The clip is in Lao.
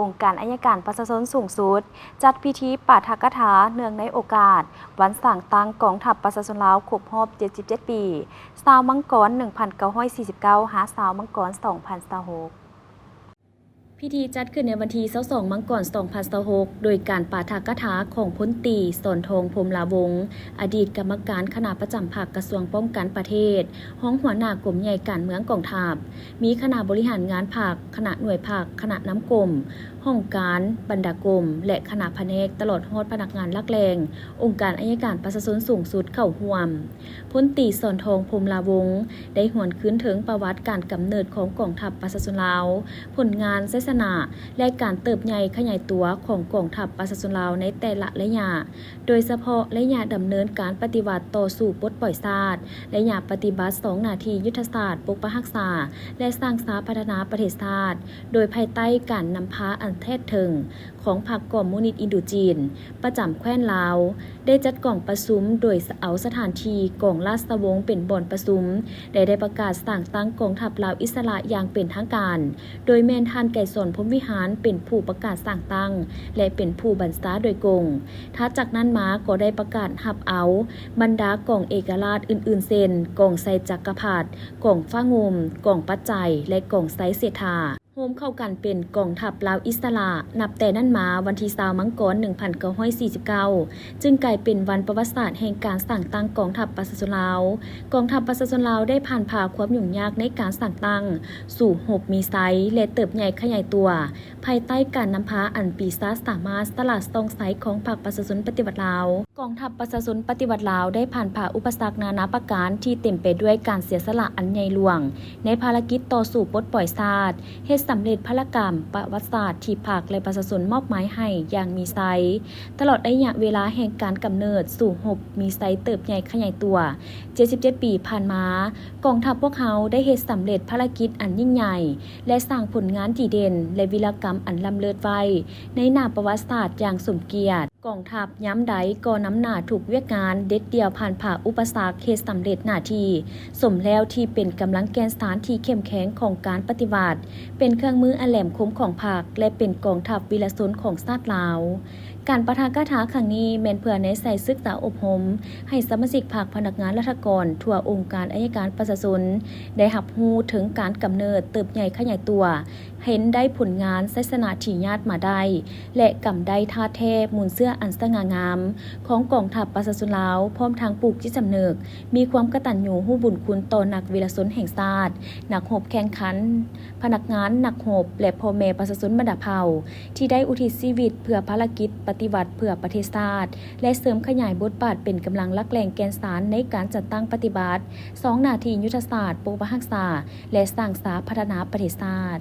ອົງການໄອຍະການປະຊາຊົນສູງສຸດ ຈັດພິທີປາຖະກະຖາເນື່ອງໃນໂອກາດວັນສ້າງຕັ້ງກອງທັບປະຊາຊົນລາວຄົບຮອບເຈັດສິບເຈັດປີ ຊາວມັງກອນ ໜຶ່ງພັນເກົ້າຮ້ອຍສີ່ສິບເກົ້າ ຫາ ຊາວມັງກອນ ສອງພັນຊາວຫົກ. ພິທີຈັດຂຶ້ນໃນວັນທີ ຊາວສອງ ມັງກອນ ສອງພັນຊາວຫົກ ໂດຍການປາຖະກະຖາຂອງພົນຕີ ສອນທອງ ພົມລາວົງ ອະດີດກຳມະການຄະນະປະຈຳພັກກະຊວງປ້ອງກັນປະເທດ, ຮອງຫົວໜ້າກົມໃຫຍ່ການເມືອງກອງທັບ, ມີຄະນະບໍລິຫານງານພັກ, ຄະນະໜ່ວຍພັກ, ຄະນະນຳກົມ, ຫ້ອງການ, ບັນດາກົມ ແລະ ຄະນະພະແນກ ຕະຫຼອດຮອດພະນັກງານຫຼັກແຫຼ່ງ ອົງການໄອຍະການປະຊາຊົນສູງສຸດເຂົ້າຮ່ວມ. ພົນຕີ ສອນທອງ ພົມລາວົງ ໄດ້ຫວນຄືນເຖິງປະຫວັດການກຳເນີດຂອງກອງທັບປະຊາຊົນລາວ, ຜົນງານ, ໄຊຊະນະ ແລະ ການເຕີບໃຫຍ່ຂະຫຍາຍຕົວຂອງກອງທັບປະຊາຊົນລາວໃນແຕ່ລະໄລຍະ, ໂດຍສະເພາະໄລຍະດຳເນີນການປະຕິວັດຕໍ່ສູ້ປົດປ່ອຍຊາດ, ໄລຍະປະຕິບັດສອງໜ້າທີ່ຍຸດທະສາດປົກປັກຮັກສາ ແລະ ສ້າງສາພັດທະນາປະເທດຊາດ ໂດຍພາຍໃຕ້ການນຳພາອັນແທດເຖິງຂອງພັກຄອມມູນິດອິນໂດຈີນ ປະຈຳແຂວນລາວ ໄດ້ຈັດກອງປະຊຸມໂດຍເອົາສະຖານທີ່ກອງລາຊະວົງເປັນບ່ອນປະຊຸມ ແລະ ໄດ້ປະກາດສ້າງຕັ້ງກອງທັບລາວອິດສະຫຼະຢ່າງເປັນທາງການ, ໂດຍແມ່ນທ່ານ ໄກສອນ ພົມວິຫານ ເປັນຜູ້ປະກາດສ້າງຕັ້ງ ແລະ ເປັນຜູ້ບັນຊາໂດຍກົງ. ຖັດຈາກນັ້ນມາກໍໄດ້ປະກາດຮັບເອົາບັນດາກອງເອກະລາດອື່ນໆ ເຊັ່ນ ກອງໄຊຈັກກະພັດ, ກອງຟ້າງຸ່ມ, ກອງປັດໄຈ ແລະ ກອງໄຊເສດຖາ ໂຮມເຂົ້າກັນເປັນກອງທັບລາວອິດສະຫຼະ. ນັບແຕ່ນັ້ນມາ, ວັນທີ ຊາວ ມັງກອນ ໜຶ່ງພັນເກົ້າຮ້ອຍສີ່ສິບເກົ້າ ຈຶ່ງກາຍເປັນວັນປະຫວັດສາດແຫ່ງການສ້າງຕັ້ງກອງທັບປະຊາຊົນລາວ. ກອງທັບປະຊາຊົນລາວໄດ້ຜ່ານຜ່າຄວາມຫຍຸ້ງຍາກໃນການສ້າງຕັ້ງ, ສູ້ຮົບມີໄຊ ແລະ ເຕີບໃຫຍ່ຂະຫຍາຍຕົວ ພາຍໃຕ້ການນຳພາອັນປີຊາດສາມາດສະຫຼາດສ່ອງໃສຂອງພັກປະຊາຊົນປະຕິວັດລາວ. ກອງທັບປະຊາຊົນປະຕິວັດລາວໄດ້ຜ່ານຜ່າອຸປະສັກນານາປະການທີ່ເຕັມໄປດ້ວຍການເສຍສະຫຼະອັນໃຫຍ່ຫຼວງ ໃນພາລະກິດຕໍ່ສູ້ປົດປ່ອຍຊາດ, ເຮັດສຳເລັດພາລະກຳປະຫວັດສາດທີ່ພັກ ແລະ ປະຊາຊົນມອບໝາຍໃຫ້ຢ່າງມີໄຊ. ຕະຫຼອດໄລຍະເວລາແຫ່ງການກຳເນີດ, ສູ້ຮົບ, ມີໄຊເຕີບໃຫຍ່ຂະຫຍາຍຕົວ ເຈັດສິບເຈັດປີຜ່ານມາ, ກອງທັບພວກເຮົາໄດ້ເຮັດສຳເລັດພາລະກິດອັນຍິ່ງໃຫຍ່ ແລະ ສ້າງຜົນງານດີເດັ່ນ ແລະ ວິລະກຳອັນລ້ຳເລີດໄວ້ໃນໜ້າປະຫວັດສາດຢ່າງສົມກຽດ. ກອງທັບຍາມໃດກໍນຳໜ້າທຸກວຽກງານ ເດັດດ່ຽວຜ່ານຜ່າອຸປະສັກ ເຮັດສຳເລັດໜ້າທີ່, ສົມແລ້ວທີ່ເປັນກຳລັງແກ່ນສານທີ່ເຂັ້ມແຂງຂອງການປະຕິວັດ, ເປັນເຄື່ອງມືອັນແຫຼມຄົມຂອງພັກ ແລະ ເປັນກອງທັບວິລະຊົນຂອງຊາດລາວ. ການປາຖະກະຖາຄັ້ງນີ້ແມ່ນເພື່ອແນໃສ່ສຶກສາອົບຮົມໃຫ້ສະມາຊິກພັກ, ພະນັກງານລັດຖະກອນທົ່ວອົງການໄອຍະການປະຊາຊົນ ໄດ້ຮັບຮູ້ເຖິງການກຳເນີດ, ເຕີບໃຫຍ່ຂະຫຍາຍຕົວ, ເຫັນໄດ້ຜົນງານໄຊຊະນະທີ່ຍາດມາໄດ້ ແລະ ກຳໄດ້ທາດແທ້ມູນເຊື້ອອັນສະຫງ່າງາມຂອງກອງທັບປະຊາຊົນລາວ, ພ້ອມທັງປູກຈິດສຳນຶກ ມີຄວາມກະຕັນຍູຮູ້ບຸນຄຸນຕໍ່ນັກວິລະຊົນແຫ່ງຊາດ, ນັກຮົບແຂ່ງຂັນ, ພະນັກງານນັກຮົບ ແລະ ພໍ່ແມ່ປະຊາຊົນບັນດາເຜົ່າ ທີ່ໄດ້ອຸທິດຊີວິດເພື່ອພາລະກິດປະຕິວັດເພື່ອປະເທດຊາດ ແລະ ເສີມຂະຫຍາຍບົດບາດເປັນກຳລັງຫຼັກແຫຼ່ງແກ່ນສານໃນການຈັດຕັ້ງປະຕິບັດສອງໜ້າທີ່ຍຸດທະສາດປົກປັກຮັກສາ ແລະ ສ້າງສາພັດທະນາປະເທດຊາດ.